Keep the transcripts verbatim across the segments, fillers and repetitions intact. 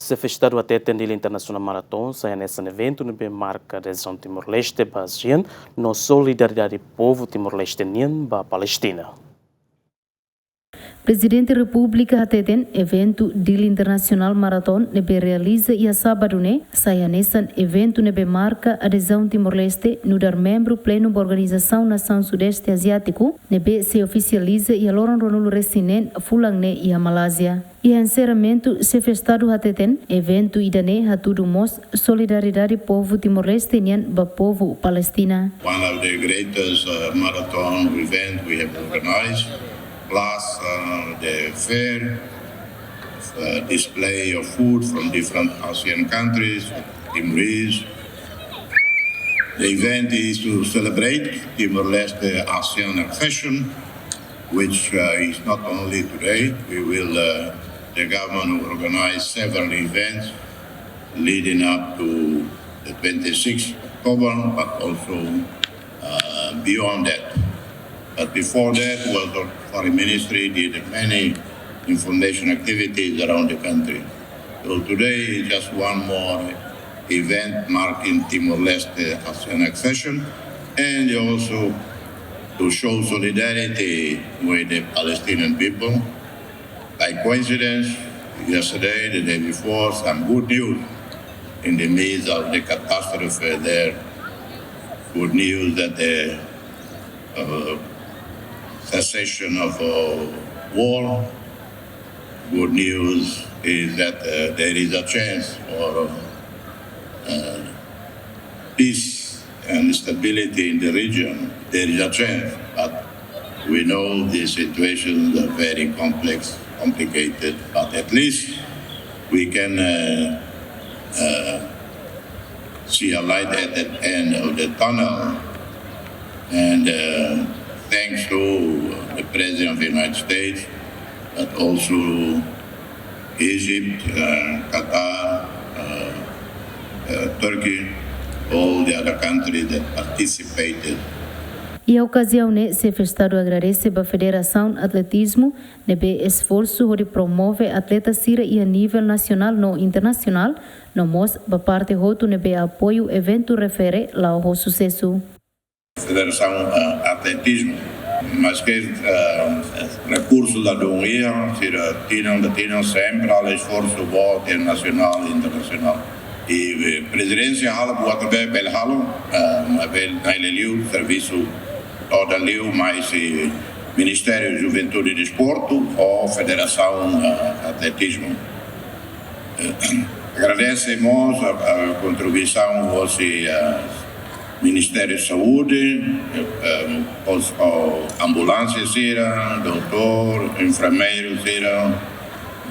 Xefe Estadu hateten Dili Internasionál Maratón sai hanesan eventu ne'ebé marka adezaun Timor-Leste ba ASEAN no solidariedade povu Timor-Leste nian ba Palestina. Prezidente Repúblika hateten eventu Dili Internasionál Maratón ne'ebé realiza iha sábadu ne'e sai hanesan eventu ne'ebé marka adezaun Timor-Leste nu'udar membru plenu ba Organizasaun Nasaun Sudeste Aziátiku ne'ebé sei ofisializa iha loron ruanulu-resin-neen fulan ne'e iha Malázia. Iha enserramentu, Xefe Estadu hateten eventu ida-ne'e hatudu mós solidariedade povu Timor-Leste nian ba povu Palestina. One of the greatest uh, marathon event we have organized, plus uh, the fair uh, display of food from different ASEAN countries, Timorese. The event is to celebrate Timor-Leste ASEAN accession, which uh, is not only today. We will, uh, the government will organize several events leading up to the twenty-sixth October, but also uh, beyond that. But before that, was the Foreign Ministry did many information activities around the country. So today is just one more event marking Timor-Leste ASEAN accession, and also to show solidarity with the Palestinian people. By coincidence, yesterday, the day before, some good news in the midst of the catastrophe there. Good news that the uh, cessation of uh, war. Good news is that uh, there is a chance for uh, peace and stability in the region. There is a chance, but we know the situations are very complex, complicated, but at least we can uh, uh, see a light at the end of the tunnel. And uh, thanks to the President of the United States, but also Egypt, uh, Qatar, uh, uh, Turkey, all the other countries that participated. Iha okaziaun ne'e, Xefe Estadu agradese ba Federasaun Atletizmu ne'ebé esforsu hodi promove atleta sira iha nivel nasionál no internasionál, no mós ba parte hotu ne'ebé apoiu eventu refere la'o ho susesu. Federasaun uh, Atletizmu, maske uh, rekursu ladún iha, sira tinan ba tinan sempre halo esforsu boot iha nasionál, internasionál. I eh, prezidénsia halo buat ne'ebé bele halo, uh, maibé na'i-liliu servisu todan liu, mais eh, Ministériu Juventude e Desportu ho Federasaun uh, Atletizmu. Agradese mós a, a kontribuisaun hosi uh, Ministériu Saúde, eh, os, o, ambulánsia sira, doutór, enfermeiru sira,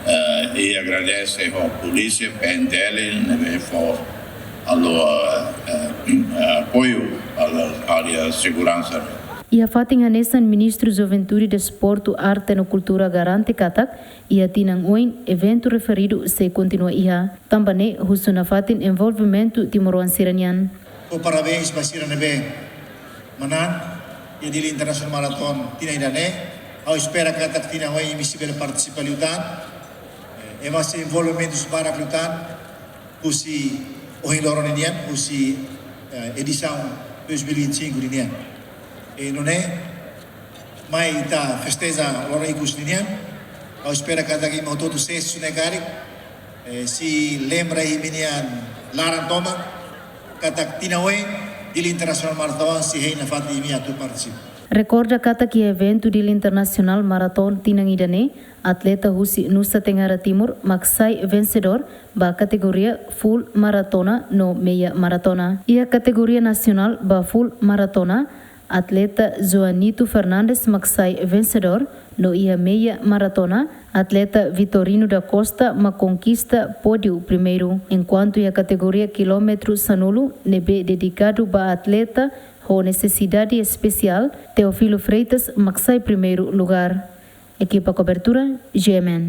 eh, i agradese ho polísia, P N T L, ne'ebé fó halo eh, eh, apoiu ba área seguransa. Iha fatin hanesan, Ministru Juventude, Desportu, Arte no Kultura garante katak iha tinan oin eventu referidu sei kontinua iha. Tanba ne'e, husu nafatin envolvimentu timoroan sira-nian. Fó parabéns ba sira ne'ebé manán iha Dili International Marathon tinan ida-ne'e. Ha'u espera katak tinan oin imi sei bele partisipa liután. Eh, ema sei envolvimentu barak liután husi ohin loron ninian, husi eh, edisaun dois mil e vinte e cinco ninian. I nune'e mai ita festeja loron ikus ninian. Ha'u espera katak imi hotu-hotu susesu ne'e karik. Eh, sei lembra imi-nia laran tomak katak tinan oin Dili International Marathon sei hein nafatin imi atu partisipa. Rekorda katak iha eventu Dili Internasionál Marathon tinan ida-ne'e, atleta husi Nusa Tenggara Timur mak sai vensedór ba kategoria full maratona no meia maratona. Iha kategoria nasionál ba full maratona, atleta Joanito Fernandes mak sai vensedór, no iha meia maratona, atleta Vitorino da Costa mak konkista pódiu primeiru. Enkuantu iha kategoria kilómetru sanulu, ne'ebé dedikadu ba atleta ho nesesidade espesiál, Teófilo Freitas mak sai primeiru lugar. Ekipa kobertura, G M N.